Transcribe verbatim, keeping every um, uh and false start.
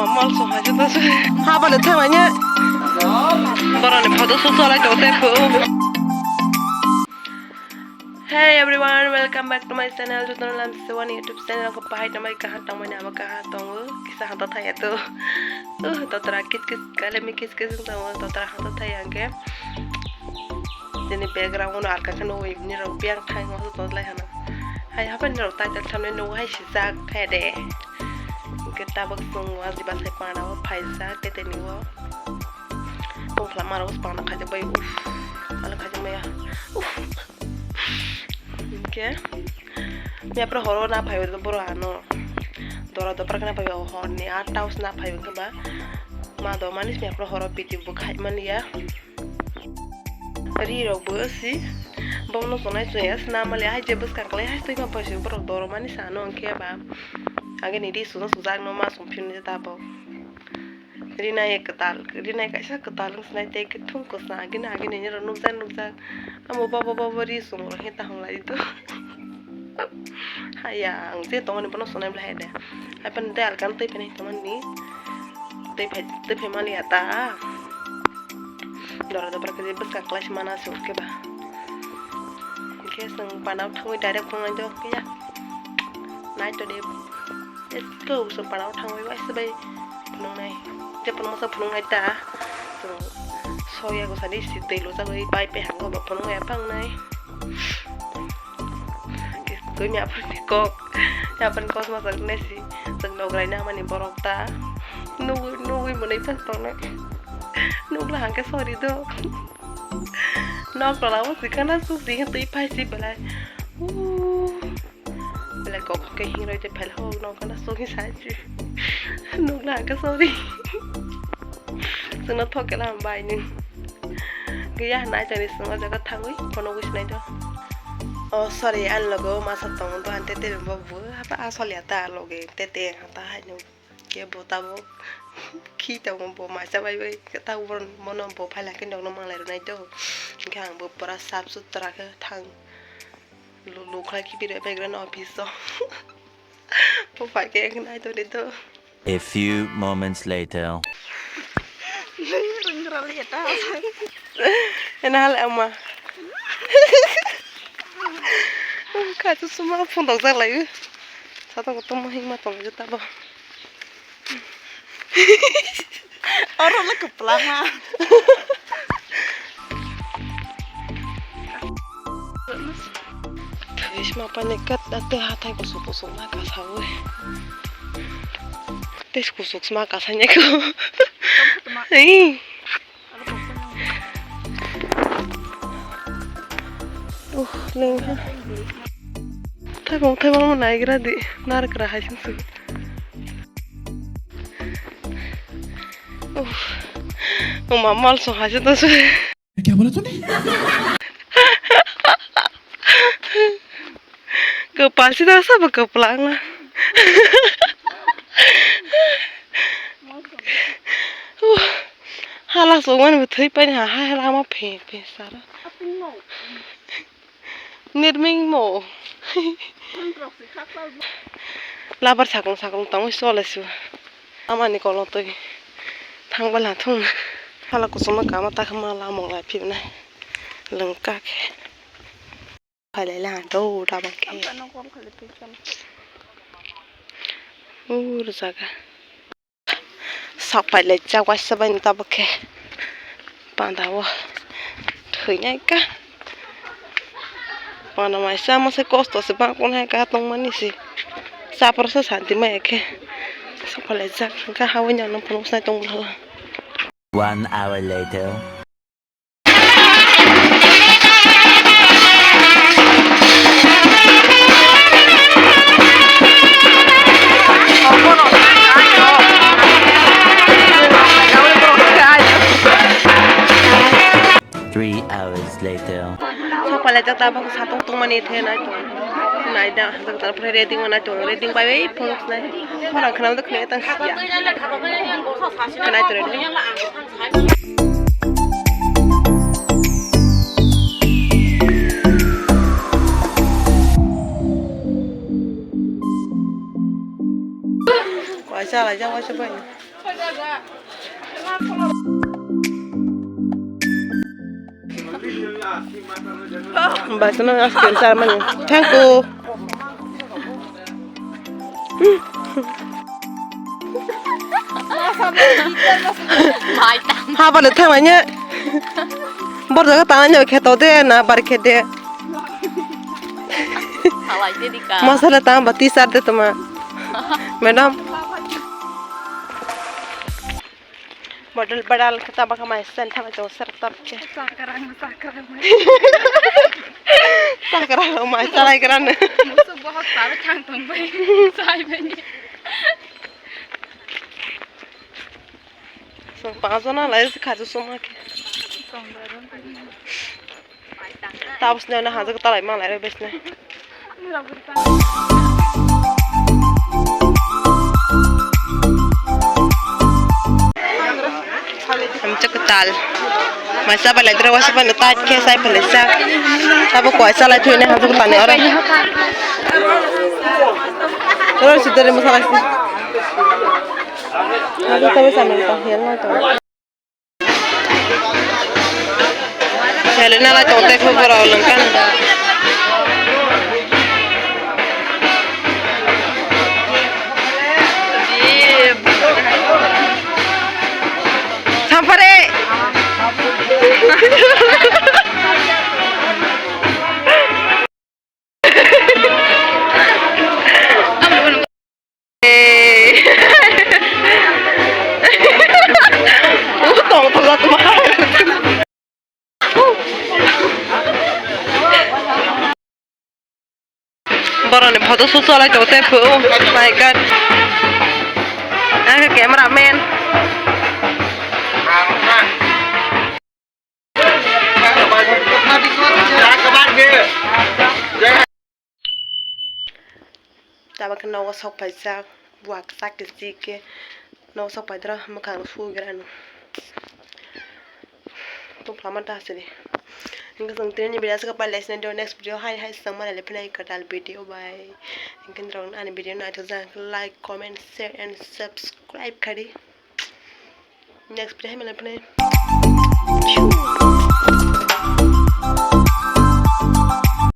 Mol song hai jota se. Habale thang anya. Boroni photo shoot chalai to te ko. Hey everyone, welcome back to my channel. Jotono lam se wani YouTube channel ko pahai tamai kaha tamai nama kaha tongo. Kisa hata thaya to. Uh, dotora kit kit kale mi kis kis tongo. Dotora hata thaya angke. Jeni background uno alka khe nugwi ni rok biang thang ma to lai hana. Hai hapan ni rok tai tai samne nugo hai sijak khe de. Hingke tabok chwng wajiba sai panda o phaijak tete ni o. Bongkhlama rok panda khaijak bai uff. Ala khaijak maya. Uff. Hingke miyapra horo na phaibo boro ano. Dora dopra kana phaibo horni atta os na phaibo khe ba. Ma do manis miyapra horo video bo khai mania. Ri rok bo si bongno sonai chwngya sna mali hai je bwskang klai hai twi ma paisi borok doromani sano hwnkhe ba agini ri sujak sujak no ma song phirni tabok rinai kwtal rinai kaisa kwtal wng sinai tei kwthwng kwchang agini agini nini rok nukjak nukjak amo babo babo ri song rok he tahong lai do. Haya, ang je tongmani bono sonai bwlai hai de. Hai phano tei alkan tei phano tongmani. Tei phai, tei phai mani ya ta. Dora dopra khe bwskang klai se mana se uke ba. Hingke chwng panao thangwi direct phunuknai do khe ya. Nai to de. Let's go, chwng panao thangwi waisa bai phunuknai. Je phunuk masa phunuknai ta. Chwng soya gosani si tei lojagwi bai pai hango ba phunuknai ya pangnai. Twi mi aphani kok, aphani kok ma sak nesi, sak nograi na mani borok ta. Nugui, nugui mwnwi phas tongnai. Nugla hangke sorry do. Nok tola o sikana suk si twi phai si belai. Ooh. Belai kok ke hingroi te phai ho nok kana suk hi sai si. Nugla hangke sorry. Suna thok kela bai ni. Gaya nai tani sung o jaga thangwi phone wi sinai do. Oh sorry, ani logo masa tongo do ante te bo bo hapa asol ya ta loge te te hata hai no ke bo ta bo khi tongo bo masa bai bai ta bo mono bo phaila ke nokno manglai rwnai do. Hingke ang bo pura sap sutra ke thang lu lu khlai khibi rw background office o. Bo pai ke nai toni do. A few moments later. Ena hal ama. Kha tu suma phone dok jak lai. Sa to to mo hing ma tong ju ta bo. Oro le kwplama. Thai sma pani kat ate hathai kusuk kusuk ma kasawi. Tes kusuk sma kasanya ko. Ei. Uh, lengha. Thaibong thaibong mo naigra di. Narkra hai sung sung. Uh. Uma mal so hai sung sung. Kya bola tune? Kwpal si da sabo kwplang na. Hala songmani bo thwi paini ha ha lama phe phe sara. Nirming mo. Labar sakong sakong tangwi chole su. Amani kolo twi thangba la thung. Hala kusuma kama ta khama la mong lai phibnai. Lengka khe. Phailai la do da ba khe. Ur jaga. Sak pailaijak waisa bai no tabuk khe panda o thwinai ka. Panda mai chama se kosto se bang kung hai ka tongmani se. Chapra se santi mai khe sak pailaijak hwnkhe ha o nang nw phunuk sai tong bwla. One hour later. Three hours later. Sokpalaijak tabuk satung tungmani the nai tong. Nai da, reading nai tong, reading bai phone nai. Phone khna da khna tang siya. Nai tong reading. Waisa laijak waisa bai. Baisano ice cream charmani. Thank you. Habale thangmanya. Bor jaga tangmanya kheto de na bar khede. Masala tang ba tisar de tuma. Madam. Model badal kata baka mai sen thama jong ser tap ke. Sakrang, sakrang. Sakrang mai salai kran. Musu bohok sar thang tong bai. Sai bai ni. So pa jona lai kha ju soma ke. Tapos na na hajo talai ma lai besne. Amchak tal. Mai sa balai dra wasa pan tat ke sai pale sa. Tabo koi sa lai thuine hajo tani ora. Ora sidare masala si. Hajo tabe sa nang ta hial na to. Helena lai tong tei kho borok lwng khan. Sampare. Boroni photo shoot chalai tongo tei phu. Oh my God. Ang khe camera man. Tabuk khe nogo sok paijak, buwa kwchak kwchwi khe nogo sok paidoro mwkhang sugrano. Tongphlama ta sidi. Hwnkhe chwng tini video aswk pai lai sini next video hai hai chwng ma lai phai kwtal video bai. Hwnkhe norok ani video naithok jak like, comment, share and subscribe khaidi. Next video hai malai phai.